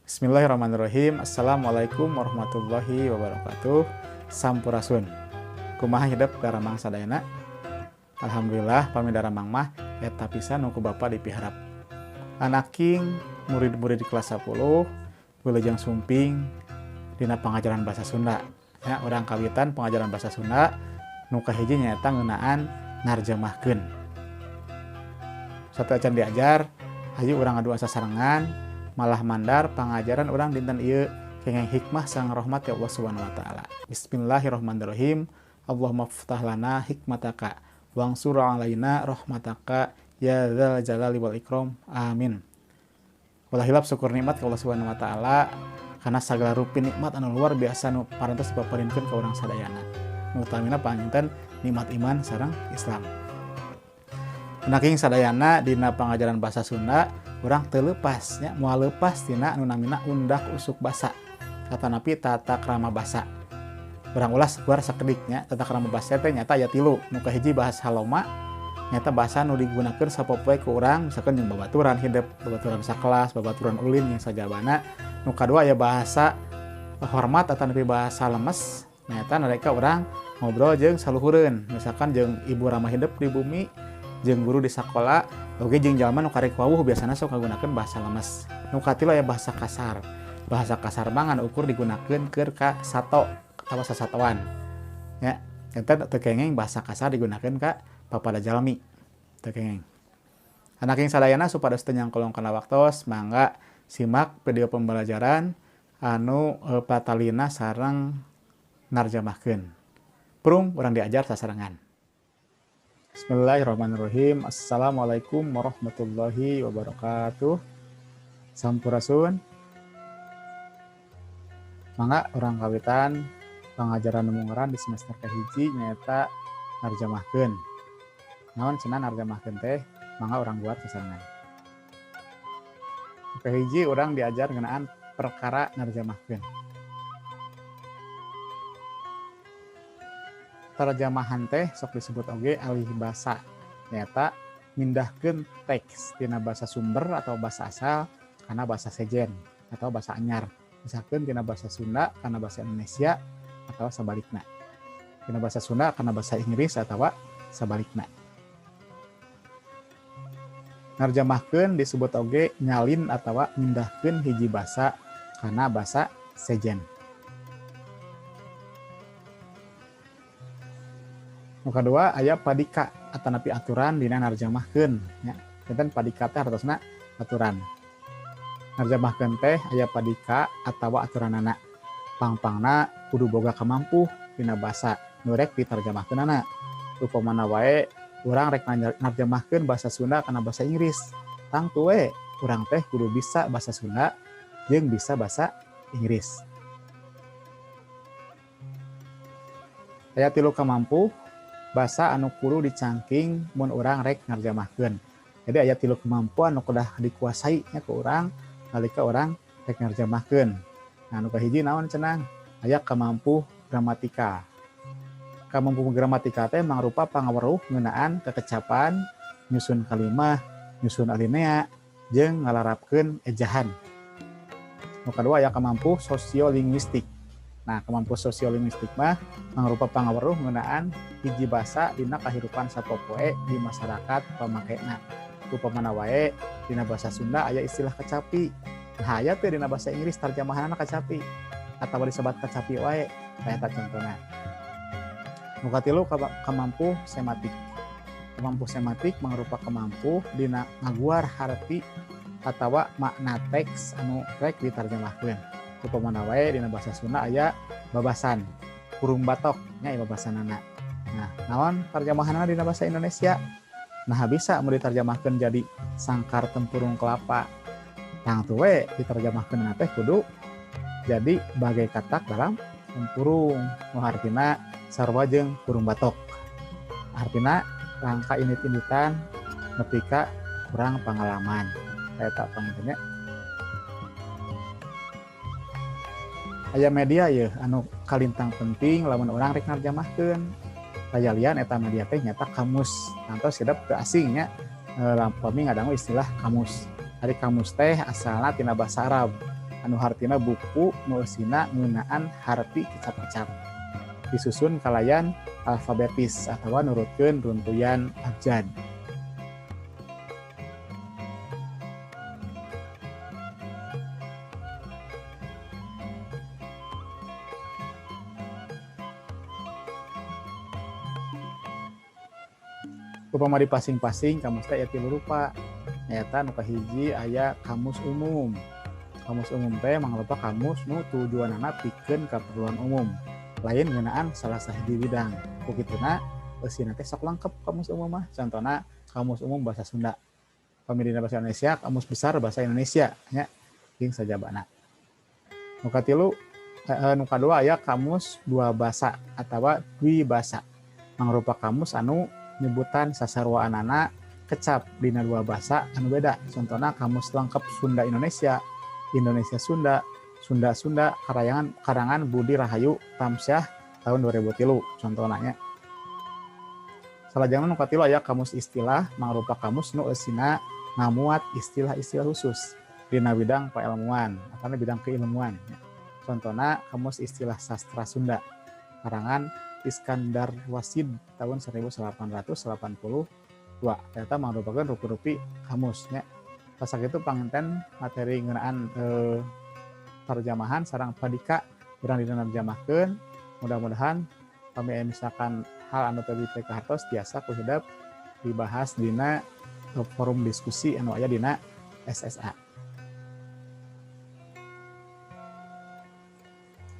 Bismillahirrahmanirrahim. Assalamualaikum warahmatullahi wabarakatuh. Sampurasun. Kumaha hidep daramang sadayana? Alhamdulillah pami daramang mah eta pisan nu ku bapa dipiharap. Anaking murid-murid di kelas 10 wilujeng sumping dina pangajaran bahasa Sunda. Ya, urang kawitan pengajaran bahasa Sunda nu kahiji nyaeta ngeunaan narjemahkeun. Satu acan diajar, hayu urang ngadua sasarengan malah mandar pangajaran urang dinten ieu kengeng hikmah sang rahmat ya Allah Subhanahu wa taala. Bismillahirrahmanirrahim. Allahumma ftah lana hikmataka wangsur alaina rahmataka ya dzal jalali wal ikram. Amin. Ulah hilap syukur nikmat ka Allah Subhanahu wa taala karena sagala rupi nikmat anu luar biasa nu parantos dipaparinkeun ka urang sadayana. Nu utamina panginten nikmat iman sareng Islam. Naking sadayana dina pangajaran bahasa Sunda urang teu leupas nya, moal leupas tina anu namina undak usuk basa atanapi tata krama basa. Urang ulas guar sakedik nya, tata krama basa teh nyata aya tilu. Nu kahiji bahasa loma, nyata bahasa nu digunakeun sapopoe ku urang, misalkan jeung babaturan hidep, babaturan sakelas, babaturan ulin jeung sajabana. Nu kadua aya bahasa hormat atanapi bahasa lemes, nyata nalika urang ngobrol jeung saluhureun, misalkan jeung ibu rama hidep di bumi, jeung guru di sakola, oge jeung jalma nu karek wawuh biasana sok ngagunakeun bahasa lemes. Nu katilu aya bahasa kasar. Bahasa kasar mah ngan ukur digunakeun keur ka sato atawa sasatoan. Ya, eta teu kengeng bahasa kasar digunakeun ka papada jalmi. Teu kengeng. Anaking sadayana supados teu nyangkolong kana waktos, mangga simak video pembelajaran anu patalina sareng narjamahkeun. Prung urang diajar sasarengan. Bismillahirrahmanirrahim. Assalamualaikum warahmatullahi wabarakatuh. Sampurasun. Mangga urang kawitan pangajaran nu di semester kahiji nyaeta narjamahkeun. Naon cenah narjamahkeun teh? Mangga urang buat sasarengan. Kahiji urang diajar ngeunaan perkara narjamahkeun. Terjemahan teh sok disebut oge alih basa, nyaeta mindahkeun teks tina bahasa sumber atau bahasa asal kana bahasa sejen atau bahasa anyar. Misalkan tina bahasa Sunda kana bahasa Indonesia atau sabalikna. Tina bahasa Sunda kana bahasa Inggris atau sabalikna. Narjamahkeun disebut oge nyalin atawa mindahkeun hiji basa kana basa sejen. Nu kadua aya padika atanapi aturan dina narjamahkeun nya. Janten padika teh hartosna aturan. Narjamahkeun teh aya padika atawa aturanana. Pangpangna kudu boga kamampuh dina basa nu rek ditarjamahkeunana. Upamana wae urang rek narjamahkeun bahasa Sunda kana bahasa Inggris. Tangtu we urang teh kudu bisa bahasa Sunda jeung bisa bahasa Inggris. Aya tilu kamampuh basa anu kudu dicangking mun urang rek ngarjamahkeun. Jadi aya tilu kemampuan anu kudah dikuasai nya ku urang nalika urang rek ngarjamahkeun. Nah, anu kahiji naon cenah? Aya kamampuh gramatika. Kamampuh gramatika teh mangrupa pangaweruh ngeunaan kekecapan, nyusun kalimah, nyusun alinea, jeung ngalarapkeun ejahan. Nu kadua aya kamampuh sosiolinguistik. Nah, kemampuan sosiolinguistik mah mangrupa pangaweruh ngeunaan hiji basa dina kahirupan sapopoe di masyarakat pamakena. Upamana wae dina bahasa Sunda aya istilah kacapi. Nah, aya teh dina bahasa Inggris tarjamahanana kacapi atawa disebat kacapi wae, eta contona. Nu katilu kamampuh sematik. Kamampuh sematik mangrupa kamampuh dina ngaguar harti atawa makna teks anu rek ditarjamahkeun. Upamana wae dina bahasa Sunda aya babasan kurung batok nya babasanana. Nah, naon tarjemahanana dina bahasa Indonesia? Nah, bisa mun diterjemahkeun jadi sangkar tempurung kelapa. Tangtu we diterjemahkeun teh kudu jadi bagai katak dalam tempurung. Nu hartina sarua jeung kurung batok. Hartina rangka indit-inditan nepi ka kurang pengalaman. Eta panginten nya. Aya media yeuh anu kalintang penting lamun urang rek narjamahkeun. Kajalian eta media teh nyata kamus. Tangtos hidep teu asing nya, lamun ngadangu istilah kamus. Ari kamus teh asalna tina bahasa Arab. Anu hartina buku nu eusina ngeunaan harpi kecap-kecap. Disusun kalayan alfabetis atawa nurutkeun runtuyan abjad. Upama di pasing-pasing kamus teh aya tilu rupa. Nyaeta nu kahiji aya kamus umum. Kamus umum teh mangrupa kamus nu tujuanana pikeun kaperluan umum, lain ngeunaan salah sahiji bidang. Ku kituna eusina teh sok lengkep kamus umum mah. Contona kamus umum bahasa Sunda. Pami dina bahasa Indonesia, kamus besar bahasa Indonesia nya jeung sajabana. Nu katilu nu kadua aya kamus dua basa atawa dwi basa. Mangrupa kamus anu nyebutan sasaruaanana kecap dina dua basa anu beda. Contona kamus lengkap Sunda Indonesia, Indonesia Sunda, Sunda Sunda karangan Budi Rahayu Tamsyah tahun 2003 contohna nya. Salajengna nu katilu aya kamus istilah mangrupa kamus nu eusina ngamuat istilah-istilah khusus dina bidang paelmuan atau bidang keilmuan. Contona kamus istilah sastra Sunda karangan Iskandar Wasid tahun 1882. Eta mangrupakeun rupi-rupi kamusnya. Pas sakitu panginten materi ngeunaan tarjamahan sareng padika urang dina narjamahkeun. Mudah-mudahan kami misalkan hal anu teu dipikahartos tiasa ku hidep dibahas dina forum diskusi anu aya dina SSA.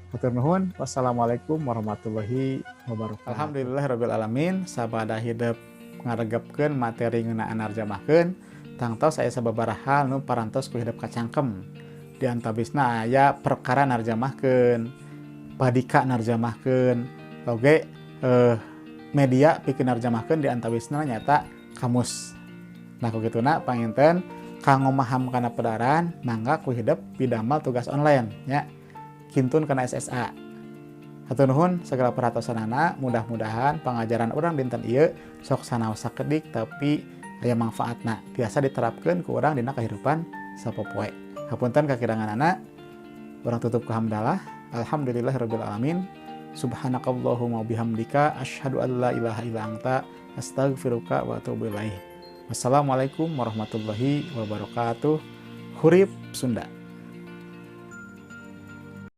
Hatur nuhun. Wassalamualaikum warahmatullahi wabarakatuh. Alhamdulillahirabbil alamin, sabada hidep ngaregepkeun materi ngeunaan narjamahkeun, tangtos aya sababaraha hal nu parantos ku hidep kacangkem. Di antawisna aya perkara narjamahkeun, padika narjamahkeun, oge media pikeun narjamahkeun di antawisna nyaeta kamus. Nah ku kituna panginten kanggo maham kana pedaran mangga ku hidep pidamel tugas online nya. Kintun kana SSA. Hatur nuhun segala perhatosanana, mudah-mudahan pangajaran urang dinten ieu sok sanaos sakedik tapi aya manfaatna, tiasa diterapkeun ku urang dina kahirupan sapopoe. Hapunten kakiranganana, urang tutup ku hamdalah. Alhamdulillahirabbil alamin. Subhanakallahumma bihamdika asyhadu an la ilaha illa anta astaghfiruka wa atubu ilaih. Wassalamualaikum warahmatullahi wabarakatuh. Hurip Sunda.